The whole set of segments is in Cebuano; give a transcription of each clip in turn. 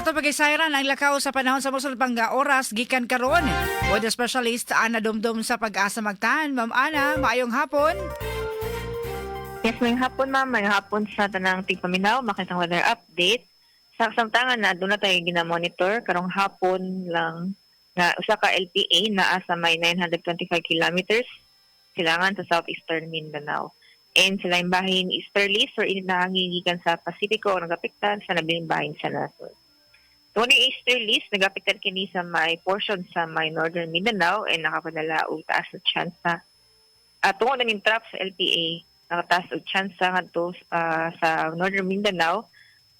Ato pag-isayran ang lakaw sa panahon sa mosunod pang oras gikan karon. Weather specialist Ana Dumdum sa Pag-asa Mactan. Ma'am Ana, maayong hapon. Yes, maayong hapon, ma'am, maayong hapon sa tanang tigpaminaw, makitang weather update. Sa kasamtangan na duna tay gina-monitor karong hapon lang nga usa ka LPA naa sa may 925 kilometers silangan sa southeastern Mindanao. And sa laing bahin, easterlies or init na hangin gikan sa Pasifiko ang nagapektar sa nabiling bahin sa nasod. Tungod ni easterlies, nagapektar kini sa may portion sa may northern Mindanao and nakapadala og taas na tsansa. At tungod na ning trough sa LPA, nakataas og tsansa ngadto sa northern Mindanao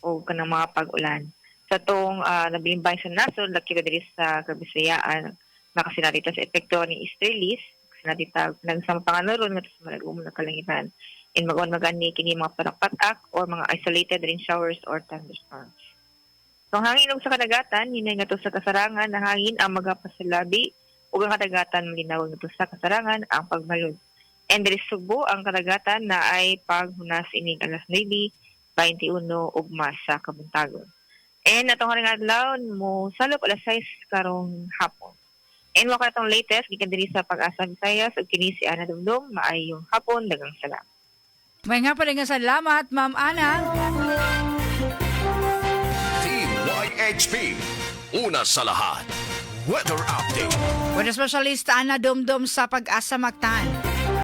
o kanang mga pag-ulan. Sa tong nabiling bahin sa nasod, laki diri sa Kabisayaan, nakasinati ta sa epekto ni easterlies, nakasinati ta nagsama panganuron ngadto sa malagumon na kalangitan. And mag-uwan magani kini mga patak-patak or mga isolated rain showers or thunderstorms. So, ang hangin ug sa kadagatan, hinay ngadto sa kasarangan, ang hangin ang magapasalabi ug ang kadagatan malinaw ngadto sa kasarangan ang pagbalod. And diri sa Sugbo, ang kadagatan naay paghunas inig alas 9:21 ugma sa kabuntagon. And atong haring adlaw mo salop alas 6 karong hapon. And mao atong latest gikan diri sa Pag-asa Visayas ug kini si Ana Dumdum. Maayong hapon, daghang salamat. Maayong hapon nga salamat, Ma'am Ana. DYHP. Una sa lahat. Weather Update. Weather specialist Ana Dumdum sa Pag-asa Mactan.